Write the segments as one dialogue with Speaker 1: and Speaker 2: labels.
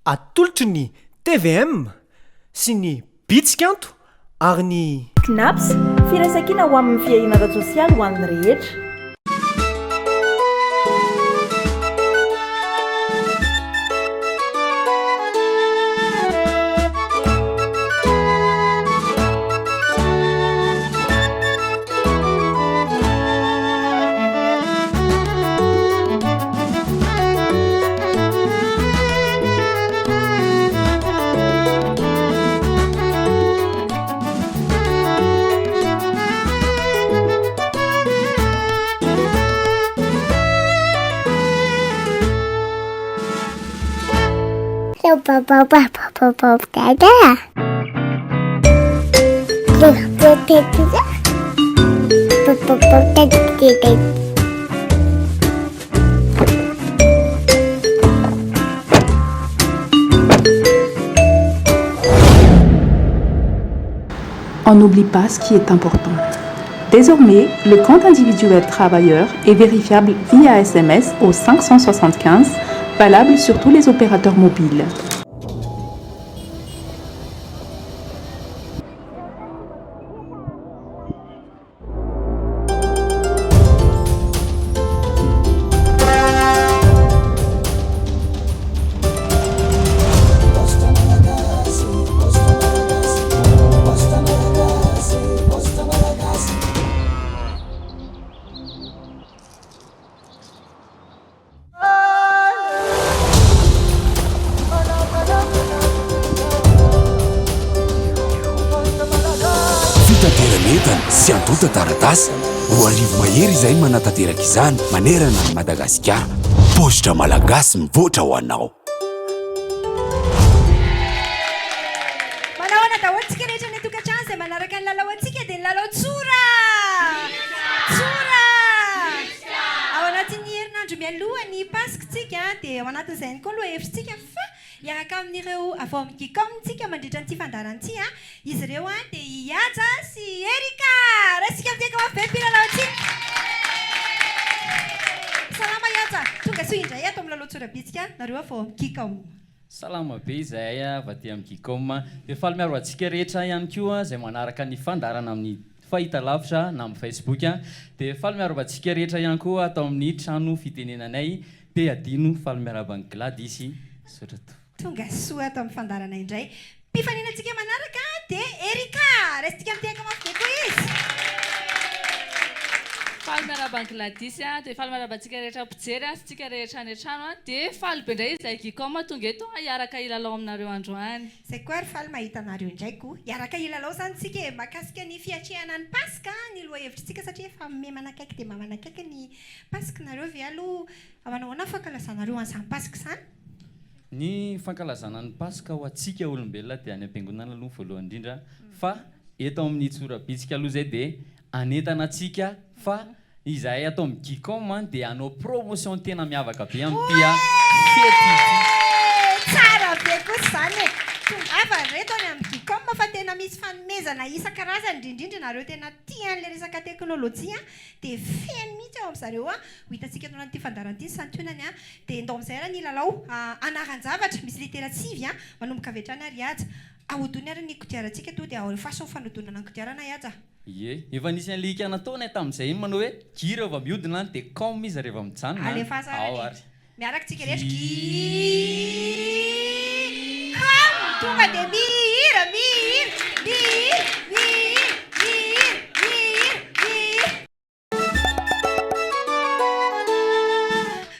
Speaker 1: Atolotry ny tvm sy ny Bitsikanto ary ny.
Speaker 2: Cnaps, firaisankina ho amin'ny fiahiana ara-tsosialy ho an'ny rehetra.
Speaker 3: On n'oublie pas ce qui est important. Désormais, le compte individuel travailleur est vérifiable via SMS au 575, valable sur tous les opérateurs mobiles.
Speaker 4: Fitaterana entana sy antontan-taratasy, 2000 mahery izahay no manatanteraka izany manerana an'i Madagasikara. Paositra Malagasy mivoatra ho anao.
Speaker 5: Manao ahoana daholo tsika rehetra any an-tokantrano izay manaraka ny lalao antsika dia ny lalao tsora! Tsora! Ao anatin'ny herinandro mialoha ny Paska tsika dia ao anatin'izay ihany koa ny lohahevitsika fa hiaraka amin'ireo avy ao amin'ny Gicom tsika mandritra an'ity fandaharana ity. Izy ireo dia i Haja sy i Erika! Raisika mitehaka mafy be ny mpilalao antsika! Salama i Haja! Tonga soa indray ato amin'ny lalao tsorabitsika nareo avy ao amin'ny Gicom.
Speaker 6: Salama be izahay avy aty amin'ny Gicom. Dia faly miaro antsika rehetra ihany koa izay manaraka ny fandaharana amin'ny fahitalavitra na amin'ny Facebook. Dia faly miarahaba antsika rehetra ihany koa ato amin'ny trano fitenenanay. Dia adino faly miarahaba an'i Gladys. Misaotra tompoko.
Speaker 5: Tonga soa ato amin'ny fandaharana indray. Mpifaninantsika manaraka dia Erika! Raisintsika mitehaka mafy be koa izy.
Speaker 7: Faly miarahaba an'i Gladys a, dia faly miarahaba antsika rehetra mpijery a, sy tsika rehetra any an-trano a, dia faly be indray izahay Gicom tonga eto a, hiaraka hilalao aminareo androany.
Speaker 5: Zay koa ary faly mahita anareo indray ko. Hiaraka hilalao izany tsika e, mahakasika ny fiatrehana ny Paska ny lohahevitritsika satria efa miha manakaiky dia mba manakaiky ny Paska. Nareo ve aloha manao ahoana ny fankalazanareo an'izany Paska izany?
Speaker 6: Ny fankalazana ny Paska ho antsika olombelona dia any am-piangonana aloha voalohany indrindra fa eto amin'ny tsorabitsika aloha izay dia hanentana antsika fa izahay ato amin'ny Gicom dia hanao promotion tena miavaka be amin'ity fety ity.
Speaker 5: Tsara be kosa izany e! Tongava ry reto any amin'ny Gicom fa tena misy fanomezana isan-karazany indrindrindra nareo tena tia an'ilay resaka teknolojia dia feno mihitsy ao amin'zareo Ho hitantsika ato anatin'ity fandaharana ity ny santionany Dia ndao amin'izay ary ny lalao anaran-javatra, misy litera sivy a, manomboka avy hatrany ary Haja. Ahodony ary ny kodiarantsika tonga dia alefaso ny fanodonana ny kodiarana i Haja.
Speaker 6: Ie, efa nisy an'ilay hika nataonay tamin'izay iny manao hoe Guy rehefa mihodina dia com izy rehefa mijanona an,
Speaker 5: Alefaso ary
Speaker 6: ao
Speaker 5: anie.
Speaker 6: ary.
Speaker 5: Miaraka tsika rehetra Guy com tonga dia mihira, mihira, mihira, mihira, mihira, mihira, mihira.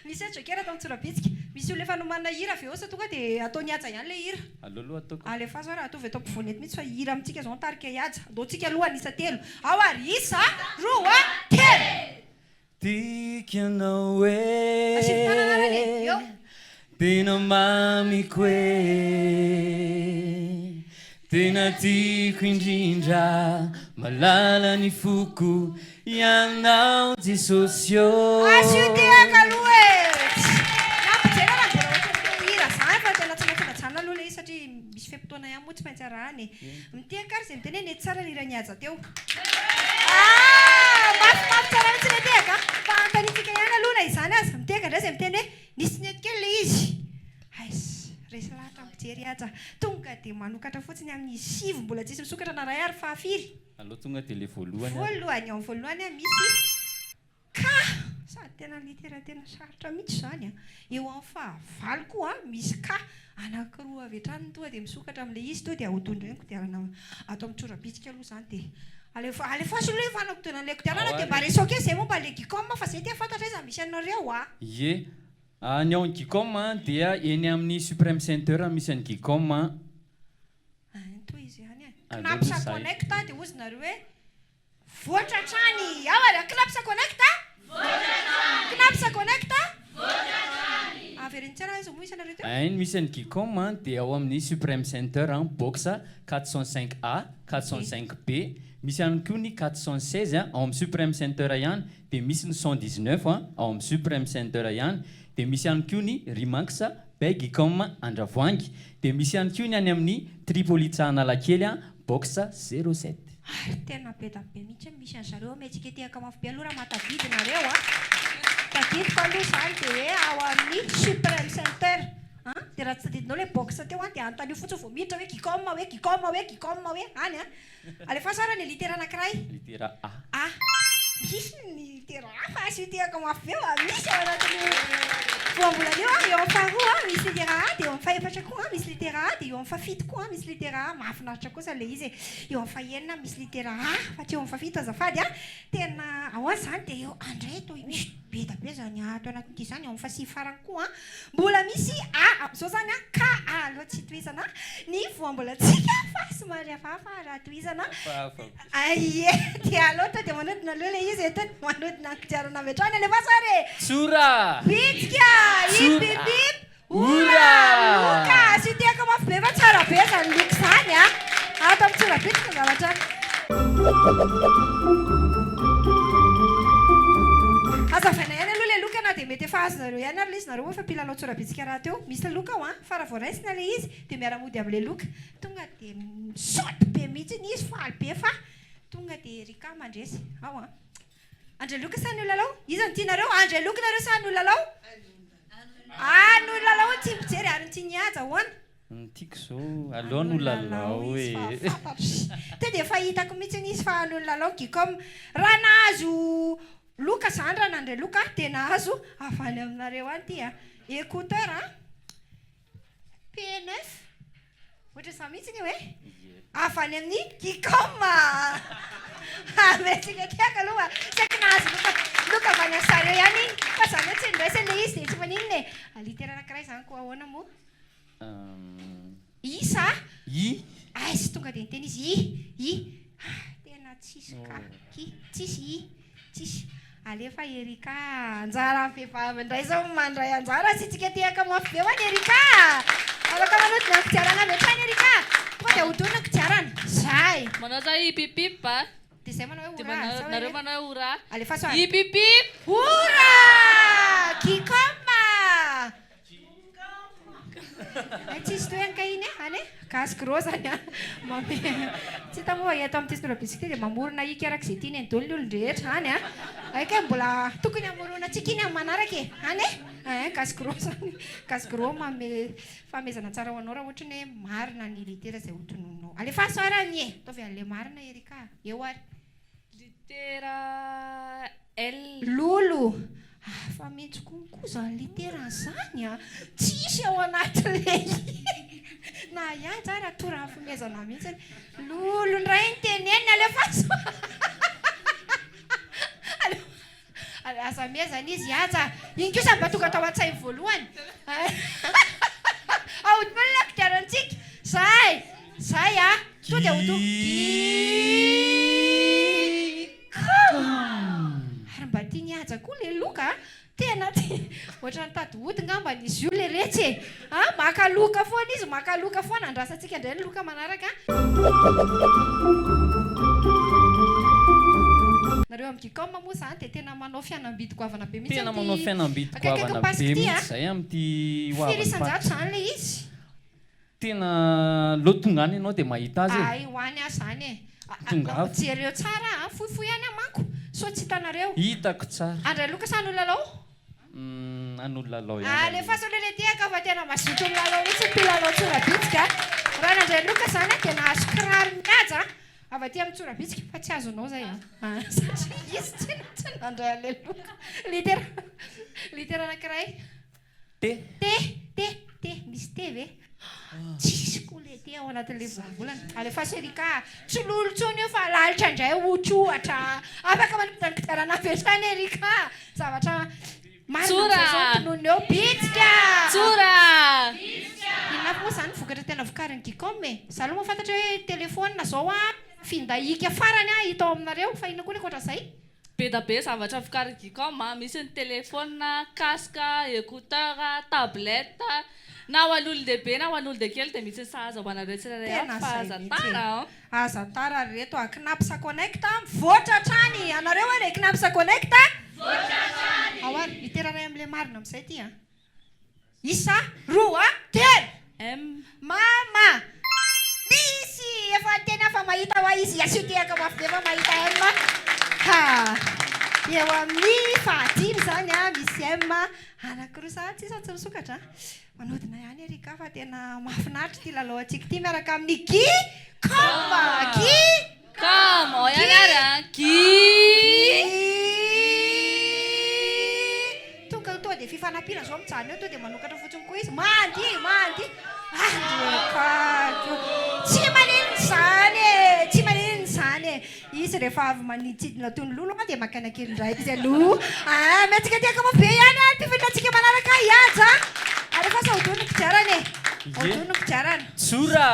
Speaker 5: Misy joker ato amin'ny tsorabitsika. Misy olona efa nomanina hira avy eo sa tonga dia ataon'i Haja ihany ilay hira?
Speaker 6: Aleo aloha ataoko.
Speaker 5: Alefaso ary ataovy eto ampovoany eto mihitsy fa hira amintsika izao ny tarika i Haja. Andao tsika aloha an'isa telo. Ao ary, isa, roa, telo!
Speaker 6: Tiako ianao e.
Speaker 5: Asivo tanana arany e! Eo.
Speaker 6: Tena mamiko e. Tena tiako indrindra, malala ny foko, Ianao Jesosy ô.
Speaker 5: Asio tehaka aloha e! Na mpijery ara mbola ohatran'ny te hihira zany fa tena tsy maintsy najanona aloha ilay izy satria misy fe-potoana ihany moa tsy maintsy arahana e. Mitehaka ary izay miteny hoe nety tsara ny hiran'i Haja teo. Ah! Mafimafy tsara mihitsy ilay tehaka a! Fa anontaniantsika ihany aloha na izany aza. Mitehaka indray izay miteny hoe nisy nety kely ilay izy. Aiss! Resy lahatra ny mpijery Haja. Tonga dia manokatra fotsiny amin'ny sivy mbola tsisy misokatra na iray ary fahafiry?
Speaker 6: Aleo tonga dia ilay voalohany ary.
Speaker 5: Voalohany, ao amin'ny voalohany misy K! Sady tena litera tena sarotra mihitsy izany an! Eo amin'ny fahavalo koa misy K anankiroa avy hatrany ny tonga dia misokatra amin'ilay izy, tonga dia ahodino indray ny kodiarana ato amin'ny tsorabitsika aloha izany dia alefa alefaso aloha io fanodinana ilay kodiarana dia mba resao kely izay momba ilay Gicom fa izay te hahafantatra aiza misy anareo a!
Speaker 6: Ie, ny ao amin'ny Gicom dia eny amin'ny Supreme Center misy an'i Gicom.
Speaker 5: Ein, tohizo ihany e!
Speaker 6: Aleo aloha
Speaker 5: Cnaps
Speaker 6: izahay.
Speaker 5: Connect dia hozy nareo hoe Voatra hatrany! Ao ary a! Cnaps Connect! Voatra hatrany! Cnaps Connect! Voatra hatrany! Avereno tsara aiza moa isanareo teo?
Speaker 6: Ein, misy an'i Gicom dia ao amin'ny Supreme Center box 405 A, 405 B, misy ihany koa ny 416 ao amin'ny Supreme Center ihany, dia misy ny 119 ao amin'ny Supreme Center ihany, dia misy ihany koa ny Remax by Gicom Andravoahangy, dia misy ihany koa ny any amin'ny Tripolitsa Analakely box 07.
Speaker 5: Ary tena be da be mihitsy ny misy an'zareo amiantsika ety Ankamafy be aloha raha mahatadidy nareo a! Tadidiko aloha izany dia hoe ao amin'ny Supreme Center an! Dia raha tsy tadidinao ilay box teo an dia anontanio fotsiny vao miditra hoe Gicom hoe Gicom hoe Gicom hoe any an! Alefaso ara ny litera anankiray.
Speaker 6: Litera A.
Speaker 5: A. Misy ny litera A fa asio tehaka mafy be fa misy ao anatin'io voambolana io an! Eo amin'ny faharoa an misy litera A dia eo amin'ny fahefatra koa an misy litera A dia eo amin'ny fahafito koa an misy litera A. Mahafinaritra kosa ilay izy e! Eo amin'ny fahenina misy litera A fa tsy eo amin'ny fahafito azafady a! Tena ahoana izany dia eo andray toa misy be da be izany A ato anatin'ity izany, eo amin'ny fahasivy farany koa an! Mbola misy A amin'izao izany an! Ka A aloha tsy tohizana ny voambolantsika fa somary hafahafa raha tohizana.
Speaker 6: Hafahafa be.
Speaker 5: Ie! Dia aleo tonga dia manodina aloha ilay izy e! Tonga dia manodina ny kodiarana avy hatrany, alefaso ary e!
Speaker 6: Tsora!
Speaker 5: Bitsika! Hip hip hip!
Speaker 6: Ora!
Speaker 5: Loka! Asio tehaka mafy be fa tsara be zany loka zany a! Ato amin'ny tsorabitsika zavatra. Hazavaina ihany aloha ilay loka na dia mety efa azonareo ihany ary ilay izy nareo moa efa mpilalao tsorabitsika rahateo. Misy loka ao an! Fa raha vao raisina ilay izy dia miara-mody amin'ilay loka. Tonga dia misaoty be mihitsy izy, faly be fa tonga dia Erika mandresy ao an! Andrialoka sa Nolalao? Iza no tianareo? Andrialoka nareo sa Nolalao? Ah Nolalao no tian'ny mpijery ary ny tian'i Haja ahoana?
Speaker 6: Ny tiako izao aleo Nolalao e.
Speaker 5: Izy fa fantatro. Teo dia efa hitako mihitsy izy fa Nolalao Gicom. Raha nahazo loka izany raha nandray loka dia nahazo avy any aminareo any ity a. Écouteur a. P9. Ohatran'izany mihitsy io e! Avy any amin'ny Gicom! Ametrika tehaka aloha fa saika nahazo loka loka avy any amin'ny zareo ihany iny. Fa izany hoe tsy niraisana ilay izy dia tsy maninona e! Litera anankiray izany koa ahoana moa? Isa?
Speaker 6: I.
Speaker 5: Aiza tonga dia niteny izy I! I! Ah, tena tsisy ka! I! Tsisy I! Tsisy. Alefa Erika a! Anjaran'ny vehivavy indray izao ny mandray anjara asiantsika tehaka mafy be ho an'i Erika a! Afaka manodina ny kodiarana avy hatrany Erika a! Tonga dia hodonina ny kodiarana. Zay!
Speaker 7: Manao za hip hip hip a!
Speaker 5: Dia zay manao hoe
Speaker 7: Dia
Speaker 5: hurrah,
Speaker 7: manao,
Speaker 5: sa hoe
Speaker 7: nareo manao hoe hurrah.
Speaker 5: Alefaso ary.
Speaker 7: Hip hip hip!
Speaker 5: Hurrah! Gicom! Hay tsisy tohiny kay iny e, any e. Gasy gros zany an. Mame. Tsy hita moa eto amin'ity sorabitsika ity dia mamorona hika araka izay tiany eny daholo ny olon-drehetra any an. Hay kay mbola tokony hamorona antsika iny amin'ny manaraka e. Any e. Ein, gasy gros zany. Gasy gros manome fahamezana tsara ho anao raha ohatra ny hoe marina ny litera izay hotononinao. Alefaso arany e. Ataovy an'ilay marina Erika a. Eo ary.
Speaker 7: Litera L.
Speaker 5: Lolo, hafa mihitsy konko zany litera zany a! Tsisy ao anatin'ilay na hiaja ara toran'ny fomezana mihitsy. Lolo indray ny teneniny alefaso. Aza mezana izy hiaja. Iny kosa mba tonga tao an-tsainy voalohany. Ahodin'olona kodiarantsika. Zay! Zay a! Tonga dia ho tonga. Ary mba tian'i Haja koa le loka a! Tena tia, ohatran'ny tady hody ngambany izy io le retsy e! A! Maka loka foana izy, maka loka foana, andrasantsika indray ny loka manaraka a! Nareo amin'ny Gicom moa izany dia tena manao fihenam-bidy goavana be mihitsy
Speaker 6: Tena manao
Speaker 5: amin'ity
Speaker 6: fihenam-bidy
Speaker 5: akaikikaiky
Speaker 6: goavana
Speaker 5: Paska
Speaker 6: be
Speaker 5: ity a!
Speaker 6: mihitsy izay amin'ity ho
Speaker 5: Firy
Speaker 6: avin'ny
Speaker 5: isan-jato
Speaker 6: Paska.
Speaker 5: izany ilay izy?
Speaker 6: Tena aleo tonga any ianao dia mahita azy e.
Speaker 5: Ay ho any aho zany e.
Speaker 6: Tongava.
Speaker 5: Jereo tsara a, fohifohy ihany aho manko sao tsy hitanareo.
Speaker 6: Hitako tsara.
Speaker 5: Andray loka sa hanolalao?
Speaker 6: Hum hanolalao ihany aloha.
Speaker 5: Alefaso aloha ilay tehaka fa tena mazoto milalao mihitsy ny mpilalao. Avy aty amin'ny tsorabitsika fa tsy azonao izay an! Satria izy tsy tsy nandray an'ilay loka. Litera litera anankiray.
Speaker 6: T.
Speaker 5: T, T, T, misy T ve? Tsisy koa le T ao anatin'ilay voambolana. Alefaso Erika a! Tsy lolo intsony io fa lalitra indray ohatra ohatra. Afaka manodina ny kodiarana avy hatrany Erika a! Zavatra marina amin'izay izao ny tononina eo. Bitsika!
Speaker 7: Tsora!
Speaker 5: Inona avy moa izany ny vokatra tena vokarin'ny Gicom e? Za aloha mahafantatra hoe telephone izao an, finday hika farany an hita ao aminareo, fa inona koa ny ankoatran'izay?
Speaker 7: Be da be zavatra vokarin'ny Gicom a, misy ny telephone, casque, écouteur, tablette, na ho an'olon-dehibe na ho an'olon-dekely dia misy ny sahaza ho anareo tsirairay avy
Speaker 5: Tena
Speaker 7: fa
Speaker 5: zay
Speaker 7: aza
Speaker 5: mihitsy e.
Speaker 7: tara an.
Speaker 5: Aza tara ry reto a! Cnaps Connect mivoatra hatrany! Anareo ary e! Cnaps Connect mivoatra hatrany! Ao ary, litera iray amin'ilay marina amin'izay ity an! Isa, roa, telo!
Speaker 7: M.
Speaker 5: Mama! Misy! Efa niteny aho fa mahita hoa izy, asio tehaka mafy be fa mahita M. Ha! Eo amin'ny fahadimy izany an, misy M anankiroa sahady sisa tsy misokatra an. Manodina ihany Erika fa tena mahafinaritra ity lalao antsika ity miaraka amin'ny Guy Com! Guy
Speaker 7: Com! Ao ihany ary an! Guy!
Speaker 5: Tonga tonga dia fifanampiana izao mijanona eo tonga dia manokatra fotsiny koa izy. Mandihy! Mandihy! Andriakako! Tsy maninona izany e! Tsy maninona izany e! Izy rehefa avy manidintsidina toy ny lolo dia maka aina kely indray izy aloha. Ah, miantsika tehaka mafy be ihany ah, mpifindra antsika manaraka hihaja. Alefaso ahodino ny kodiarana e. Ahodino ny kodiarana.
Speaker 6: Tsora!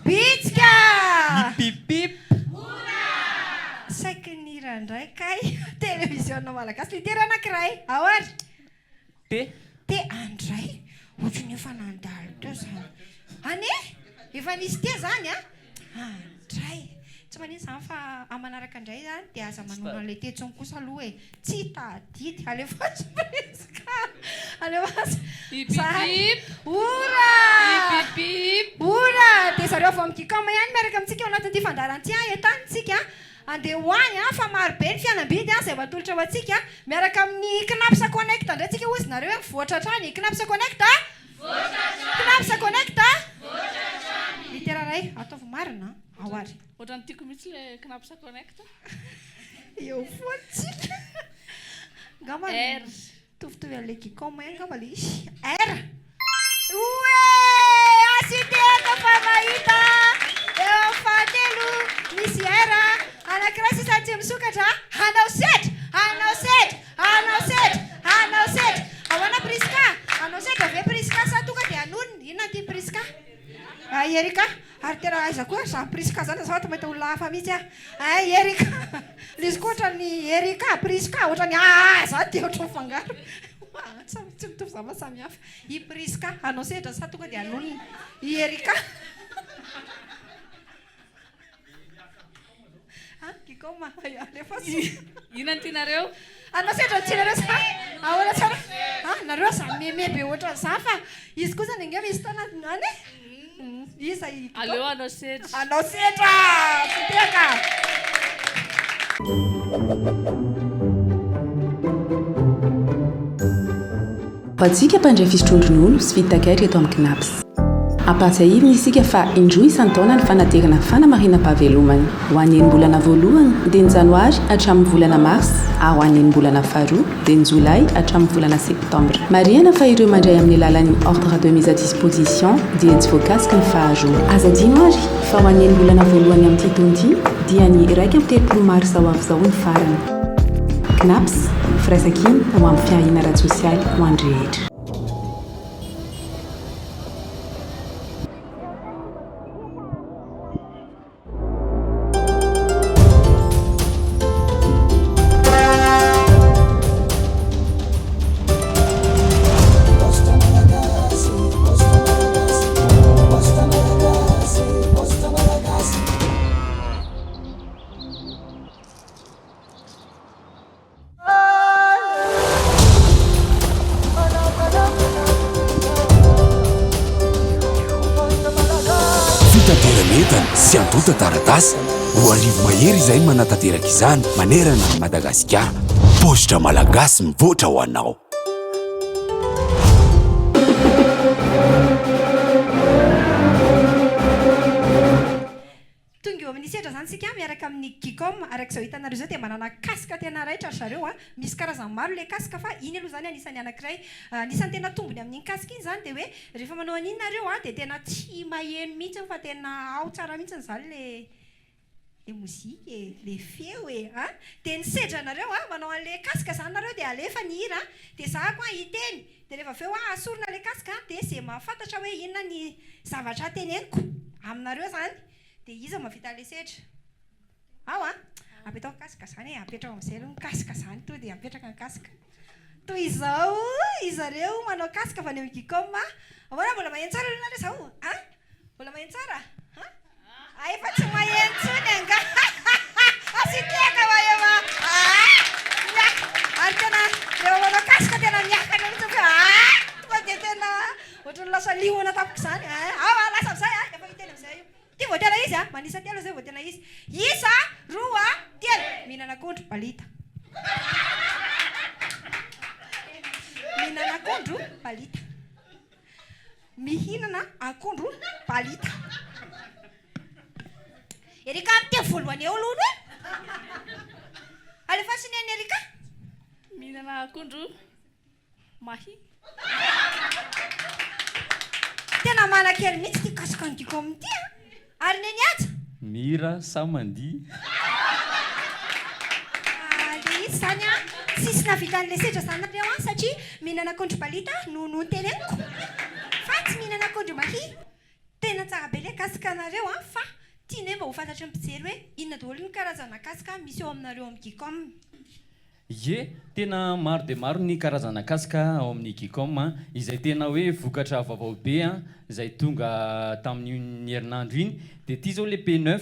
Speaker 5: Bitsika!
Speaker 6: Hipipip!
Speaker 5: Saiky nihira indray kay. Televiziona malagasy litera anankiray. Ao ary.
Speaker 6: T.
Speaker 5: T andray, ohatran'ny efa nandalo teo zany. Any e? Efa nisy T zany an? Andray. Tsy maninona izany fa amin'ny manaraka indray izany dia aza manao an'ilay T intsony kosa aloha e. Tsy tadidy. Alefaso Prisca. Alefaso.
Speaker 7: Hipipip.
Speaker 5: Ora!
Speaker 7: Hipipip.
Speaker 5: Ora! Dia zareo avy ao amin'ny Gicam ihany miaraka amintsika ao anatin'ity fandaharana ity an, entanintsika. Andeha ho any an, fa maro be ny fialam-bidy an, izay matolotra ho antsika, miaraka amin'ny Cnaps Connect indray tsika hozy nareo hoe mivoatra hatrany, Cnaps Connect a! Mivoatra hatrany! Cnaps Connect a! Mivoatra hatrany! Litera iray, ataovy marina an, ao ary.
Speaker 7: Ohatran'ny tiako mihitsy ilay Cnaps Connect.
Speaker 5: Eo foana tsika. Angamba
Speaker 7: R.
Speaker 5: Mitovitovy an'ilay Gicom ihany angamba ilay izy. R. Oe! Asitehaka fa mahita! Eo amin'ny fahatelo misy R. Anankiray sisa tsy misokatra. Hanao sedra! Hanao sedra! Hanao sedra! Hanao sedra! Ahoana Prisca? Hanao sedra ve Prisca sa tonga dia hanonona? Inona no tian'i Prisca? Ay Erika, ary tena aiza koa izany Prisca izany azafady mahita olona hafa mihitsy aho. Ay Erika, ilay izy koa ohatran'ny Erika, Prisca, ohatran'ny aa izany dia ohatran'ny mifangaro. Samy tsy mitovy izany fa samy hafa. I Prisca, hanao sedra sa tonga dia hanonona? I Erika. Ah, Gicom, alefaso.
Speaker 7: Inona no tianareo?
Speaker 5: Anao sedra no tianareo sa ahoana tsara? Ah, nareo aza meme be ohatran'izany fa izy kosa ange misy taona any e. Iza i Gicom?
Speaker 7: Aleo hanao sedra.
Speaker 5: Hanao sedra! Fitehaka!
Speaker 3: Ho antsika mpandray fisotroan-dronono sy vita takaitra eto amin'ny Cnaps. Ampahatsiahivina isika fa indroa isan-taona ny fanaterana fanamarinam-pahavelomana. Ho an'ny enim-bolana voalohany dia ny janoary hatramin'ny volana marsa ary ho an'ny enim-bolana faharoa dia ny jolay hatramin'ny volana septambra. Marihana fa ireo mandray amin'ny alalan'ny ordre de mise à disposition dia tsy voakasiky ny faharoa. Aza adino ary fa ho an'ny enim-bolana voalohany amin'ity taona ity dia ny 31 marsa ho avy izao ny farany. Cnaps, Firaisankina ho amin'ny fiahiana ara-tsosialy ho an'ny rehetra.
Speaker 4: Fitaterana entana sy antontan-taratasy, 2000 mahery izahay manatanteraka izany manerana an'i Madagasikara. Paositra Malagasy mivoatra ho anao.
Speaker 5: Tonga eo amin'ny sedra izany. izany isika miaraka amin'ny Gicom. Araka izao hitanareo izao dia manana casque tena raitra ry zareo a. Misy karazany maro ilay casque fa iny aloha izany anisan'ny anankiray. Anisan'ny tena tombony amin'iny casque iny izany dia hoe rehefa manao an'iny nareo a dia tena tsy maheno mihitsy fa tena ao tsara mihitsy izany ilay le mozika e, le feo e a! Dia ny sedra nareo a, manao an'le casque zany nareo dia alefa ny hira a, dia za koa hiteny, dia rehefa avy eo a asorina le casque a, dia ze mahafantatra hoe inona ny zavatra teneniko aminareo zany, dia iza mahavita an'le sedra? Ao a! Apetao ny casque zany e, apetrao am'zay aloha ny casque zany, tonga dia apetraka ny casque. Toy izao izareo manao casque avy any amin'ny Gicom a! Ahoana mbola maheno tsara aloha nareo zao a? Mbola maheno tsara? Ha? Ah, efa tsy maheno intsony angaha. Asio tehaka fa efa ah! Miaka. Ary tena rehefa manao casque tena miakatra mihitsy hoe ah! Tonga dia tena ohatran'ny lasa liona tampoka izany. Ah, ah, lasa amin'izay ah, efa hiteny amin'izay io. Ity vao tena izy ah, manisa telo izay vao tena izy. Isa, roa, telo. Mihinana akondro, balita. Mihinana akondro, balita. Mihinana akondro balita. Erika miteny voalohany eo aloha e. Alefaso ny an'i Erika.
Speaker 7: Mihinana akondro mahi.
Speaker 5: Tena manan-kery mihitsy ity casque an'i Dicom ity a. Ary Neny Haja?
Speaker 6: Mihira sa mandihy?
Speaker 5: Ah, le izy zany an, tsisy nahavita an'le sedra zany nareo an, satria mihinana akondro balita no noteneniko fa tsy mihinana akondro mahia. Tena tsara be le casque anareo an, fa tianay mba ho fantatry ny mpijery hoe inona daholo ny karazana casque misy eo aminareo amin'ny Gicom.
Speaker 6: Ie, tena maro dia maro ny karazana casque ao amin'ny Geekom izay tena hoe vokatra vaovao be izay tonga tamin'iny herinandro iny. Dia ity izao ilay P9,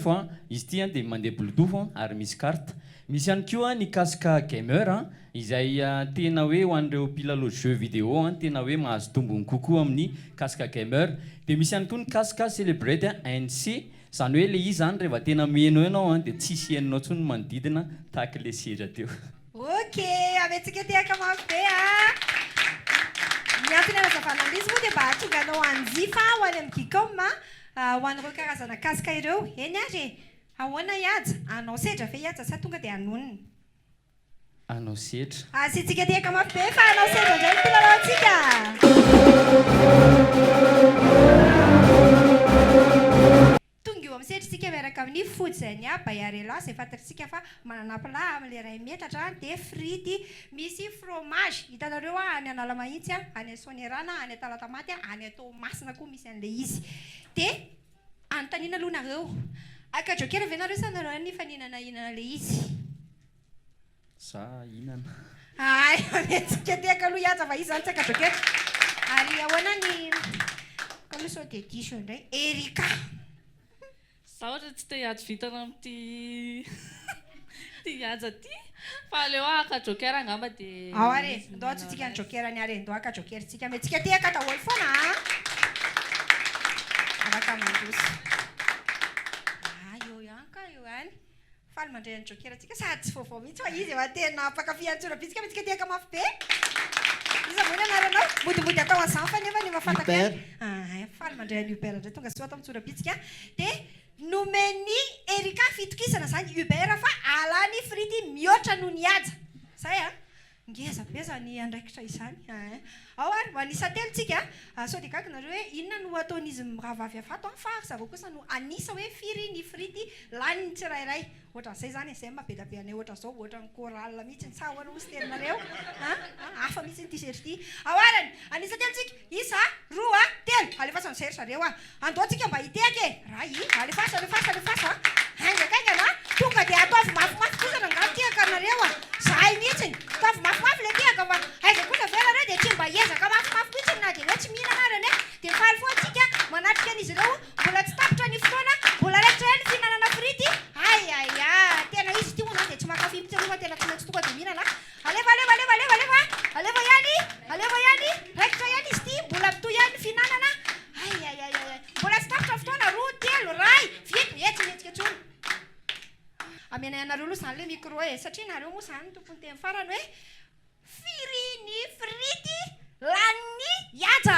Speaker 6: izy ity dia mandeha bluetooth ary misy carte. Misy ihany koa ny casque gamer izay tena hoe ho an'ireo mpilalao jeux vidéo tena hoe mahazo tombony kokoa amin'ny casque gamer. Dia misy ihany koa ny casque Celebrate NC Izany hoe ilay izy izany rehefa tena miheno eo ianao an, dia tsisy henonao intsony ny manodidina tahaka ilay sendra teo.
Speaker 5: Ok, amentsika tehaka mafy be a! Ny antony hanazavana an'ilay izy moa dia mba hahatonga anao hanjifa ho any amin'ny Geekom ho an'ireo karazana casque ireo. Eny ary e! Ahoana i Haja? Hanao sedra ve i Haja sa tonga dia hanonona?
Speaker 6: Hanao sedra.
Speaker 5: Asiantsika tehaka mafy be fa hanao sedra indray ny mpilalaontsika. Tonga eo amin'ny sedra isika miaraka amin'ny Fodzenia Bayarella izay fantatsika fa manana plat amin'ilay iray metatra dia frity misy fromage. Hitanareo any Analamahitsy, any Soanierana, any Talatamaty, any Toamasina koa misy an'ilay izy. Dia anontaniana aloha nareo, haka joker ve nareo sa nareo ihany no hifaninana hihinana ilay izy?
Speaker 6: Za hinana.
Speaker 5: Hay, manenjika tehaka aloha hihaja fa izy zany tsy haka joker. Ary ahoana ny ka aloha sao dia diso eo indray. Erika.
Speaker 7: Za ohatra tsy te hiady vintana amin'ity ity hihaja ity fa aleo aho haka joker angamba dia
Speaker 5: Ao ary e, ndao antsointsika ny joker-ny ary e, ndao haka joker-tsika. Amentsika tehaka daholo foana a. Afaka mandroso. Ah, eo ihany ka, eo ihany. Faly mandray an'i Joker antsika sady tsy vaovao mihitsy fa izy efa tena mpankafy an'i Tsorabitsika mihitsy ka tehaka mafy be. Iza moa ny anaranao? Modimody atao an'izany fa nefa efa fantako ihany. Ah, faly mandray an'i Hubert indray tonga soa ato amin'ny Tsorabitsika. Dia nomen'i Erika fitokisana izany Hubert fa alany frity mihoatra noho ny haja. Zay an! Ngeza be izany andraikitra izany ein. Ao ary, ho an'isa telo tsika a. Sao dia gaga nareo hoe inona no ataon'izy mirahavavy avy ato an, fa ry zareo kosa no an'isa hoe firy ny frity lanin'ny tsirairay. Ohatran'izay izany e, izay no maha be dia be anay ohatran'izao, ohatran'ny chorale mihitsy, sa ahoana hozy teninareo an? Hafa mihitsy ity sery ity. Ao arany, an'isa telo tsika, isa, roa, telo, alefaso an'izay ry zareo a. Andao tsika mba hitehaka e! Ray, alefaso, alefaso, alefaso a! Haingankaingana a! Tonga dia ataovy mafimafy kosa rangaha ny tehaka nareo a! Zahay mihitsiny! Ataovy mafimafy ilay tehaka fa aiza kosa ve nareo dia tsy mba hiezaka mafimafy mihitsiny na dia hoe tsy mihinana ary anie! Dia faly foana tsika manatrika an'izy ireo, mbola tsy tapitra ny fotoana, mbola raikitra ihany ny fihinanana frity, hay hay a! Tena izy ity moa izany dia tsy mankafy mihitsy aloha fa tena tsy maintsy tonga dia mihinana a! Alefa alefa alefa alefa alefa alefa ihany alefa ihany raikitra ihany izy ity mbola mitohy ihany ny fihinanana ay ay ay ay mbola tsy tapitra ny fotoana roa telo ray fito eh tsy mihetsika intsony amenay anareo aloha izany le micro e satria nareo moa izany no tompon'ny teny farany hoe firy ny frity lanin'i Haja.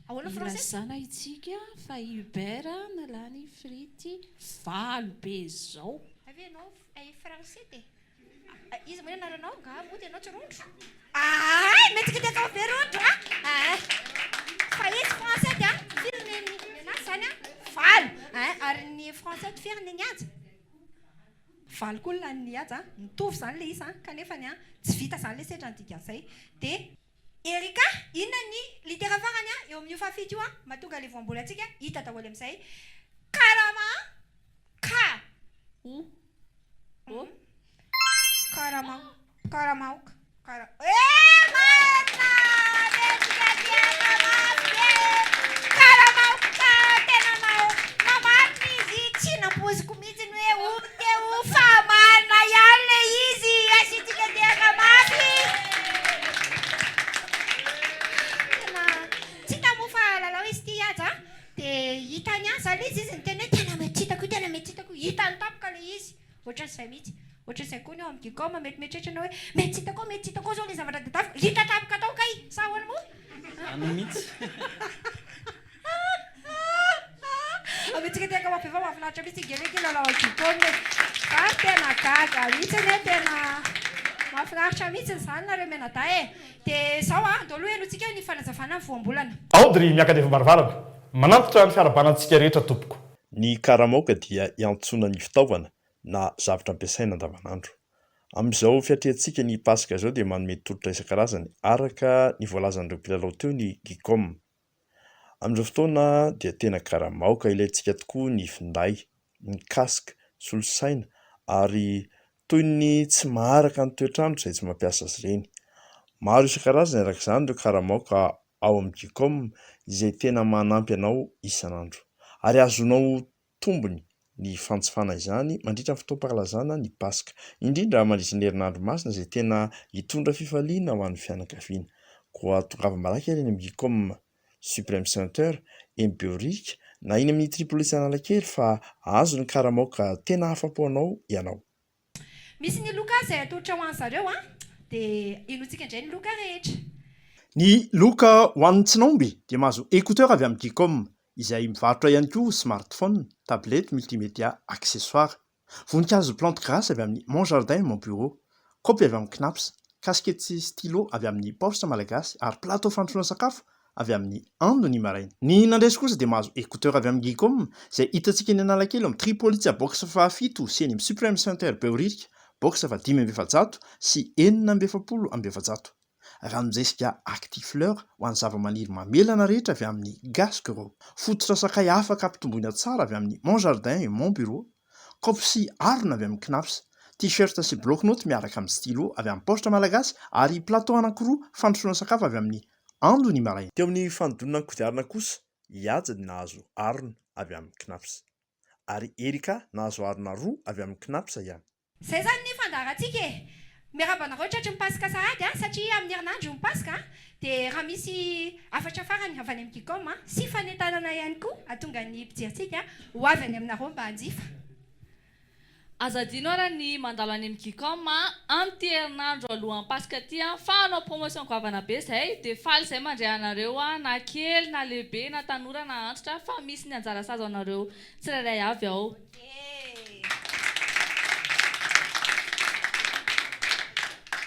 Speaker 5: Ahoana français?
Speaker 7: Ilazana itsika fa i Hubert nalany frity valo be zao.
Speaker 5: Hay ve ianao français e? Iza moa ny anaranao? Nga mody ianao tsy rondro? Ahay! Mety kity atao be rondro a! Ahay! Fa izy français dia firy ny nenazy zany a? Valo! Ahay! Ary ny français firy ny nihaja? Valo koa ny lanin'i Haja a! Mitovy izany ilay isa a! Kanefa ny a, tsy vita izany ilay sedra ny dikan'izay. Dia. Erika, inona ny litera farany a, eo amin'io fahafito io a, mahatonga ilay voambolantsika hita daholo amin'izay. Karama a! Ka!
Speaker 7: O! O!
Speaker 5: Karama, karamaoka, kara. Eh marina! Mendrika diana mafy be! Karamaoka tena nao namarina izy, tsy nampoiziko mihitsy ny hoe o te ho fa marina ihany le izy, asiantsika diana mafy. Tena tsy hita moa fa lalao izy ity Haja a! Dia hitany ihany izany ilay izy, izy niteny hoe tena mety tsy hitako io, tena mety tsy hitako io, hitany tampoka ilay izy. Ohatran'izay mihitsy. Ohatran'izay koa ny ao amin'ny Gicom, mety mieritreritra ianao hoe mety tsy hitako ao, mety tsy hitako ao izao ilay zavatra tadiaviko, hita tampoka tao kay! Sa ahoana moa?
Speaker 6: Izany mihitsy.
Speaker 5: Amintsika aty Ankamavy fa mahafinaritra mihitsy ange ilay kilalao ao Gicom e! Za tena gaga mihitsy anie, tena mahafinaritra mihitsy izany nareo mianadahy e! Dia izao an, andao aloha henointsika ny fanazavana ny voambolana.
Speaker 8: Aody ry miaka-devam-baravarana. Manantitra ny fiarahabana antsika rehetra tompoko.
Speaker 9: Ny karamaoka dia iantsoana ny fitaovana na zavtra ampiasaina andavanandro. Amin'izao fiatrehantsika ny Paska izao dia manome tolotra isan-karazany araka ny voalazan'ireo mpilalao teo ny Gicom. Amin'izao fotoana dia tena karamaoka ilaintsika tokoa ny finday, ny casque, solosaina ary toy ny tsy maharaka ny toetr'andro izay tsy mampiasa azy ireny. Maro isan-karazany araka izany ireo karamaoka ao amin'ny Gicom izay tena manampy anao isan'andro. Ary azonao tombony ny fanjifana izany mandritra ny fotoam-pankalazana ny Paska, indrindra mandritra ny herinandro masina izay tena hitondra fifaliana ho an'ny fianakaviana. Koa tongava malaky ary eny amin'ny Gicom Supreme Center eny Behoririka na eny amin'ny Tripolis Analakely fa hahazo ny karamaoka tena ahafapo anao ianao.
Speaker 5: Misy ny loka izay atolotra ho an'zareo an! Dia henointsika indray ny loka rehetra.
Speaker 8: Ny loka ho an'ny tsy nahomby dia mahazo écouteur avy amin'ny Gicom, izay mivarotra ihany koa smartphone, tablette, multimédia, accessoires. Voninkazo plante grasse avy amin'ny Mon Jardin Mon Bureau, kaopy avy amin'ny Cnaps, casquette sy stylo avy amin'ny Paositra Malagasy ary plateau fandrosoana sakafo avy amin'ny Ando ny maraina. Ny nandresy kosa dia mahazo écouteur avy amin'ny Gicom izay hitantsika eny Analakely ao amin'ny Tripolitsa box fahafito sy eny amin'ny Supreme Center Behoririka box faha 445. Ranon-jesika Actifleur ho an'ny zavamaniry mamelana rehetra avy amin'ny Gasy Grow. Fototra sakay afaka ampitomboina tsara avy amin'ny Mon Jardin et Mon Bureau. Kaopy sy harona avy amin'ny Cnaps. T-shirt sy bloc-notes miaraka amin'ny stylo avy amin'ny Paositra Malagasy ary plateau anankiroa fandrosoana sakafo avy amin'ny Ando ny maraina.
Speaker 9: Teo amin'ny fanodinana ny kodiarana kosa, i Haja dia nahazo harona avy amin'ny Cnaps. Ary Erika nahazo harona roa avy amin'ny Cnaps ihany.
Speaker 5: Izay izany ny fandaharantsika e! Miarahaba anareo tratry ny Paska sahady a, satria amin'ny herinandro io ny Paska a, dia raha misy hafatra farany avy any amin'ny Gicom sy fanentanana ihany koa hahatonga ny mpijerintsika ho avy any aminareo mba hanjifa.
Speaker 7: Aza adino ara ny mandalo any amin'ny Gicom amin'ity herinandro alohan'ny Paska ity fa hanao promotion goavana be zahay dia faly zahay mandray anareo na kely na lehibe na tanora na antitra fa misy ny anjara sahaza anareo tsirairay avy ao.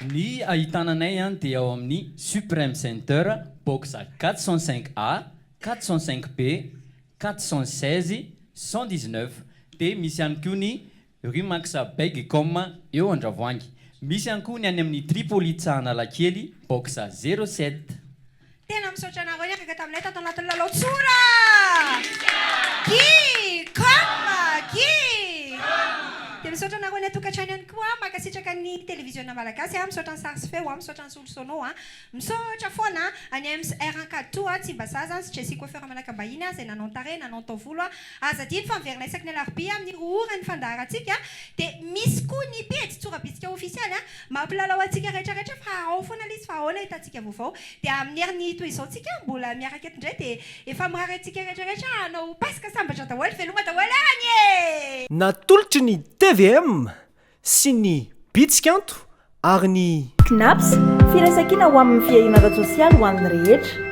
Speaker 6: Ny ahitana anay dia ao amin'ny Supreme Center, box 405 A, 405 B, 416, 119, dia misy ihany koa ny Rue Max Begcom eo Andravoahangy. Misy ihany koa ny any amin'ny Tripolitsa Analakely, box zéro sept.
Speaker 5: Tena misaotra anareo niaraka taminay tato anatin'ny lalao tsora! Guy! Com! Guy! Dia misaotra anareo any an-tokantrano ihany koa, mankasitraka ny Televiziona Malagasy, misaotra ny sary sy feo, misaotra ny solosono, Misaotra foana an'i Ems R Ankaditoa Tsimbazaza sy Jessie Coiffeur Manakambahiny izay nanao ny tarehy, nanao ny taovolo. Aza adino fa miverina isaky ny alarobia amin'ny roa ora ny fandaharantsika. Dia misy koa ny pejy Tsorabitsika ofisialy mampilalao antsika rehetra rehetra fa ao foana ilay izy fa ao no ahitantsika vaovao. Dia amin'ny heriny toy izao tsika mbola miaraka eto indray dia efa mirary antsika rehetra rehetra hanao Paska sambatra daholo. Veloma daholo any e!
Speaker 1: Natolotry ny tvm sy ny Bitsikanto ary ny.
Speaker 2: Cnaps, firaisankina ho amin'ny fiahiana ara-tsosialy ho an'ny rehetra.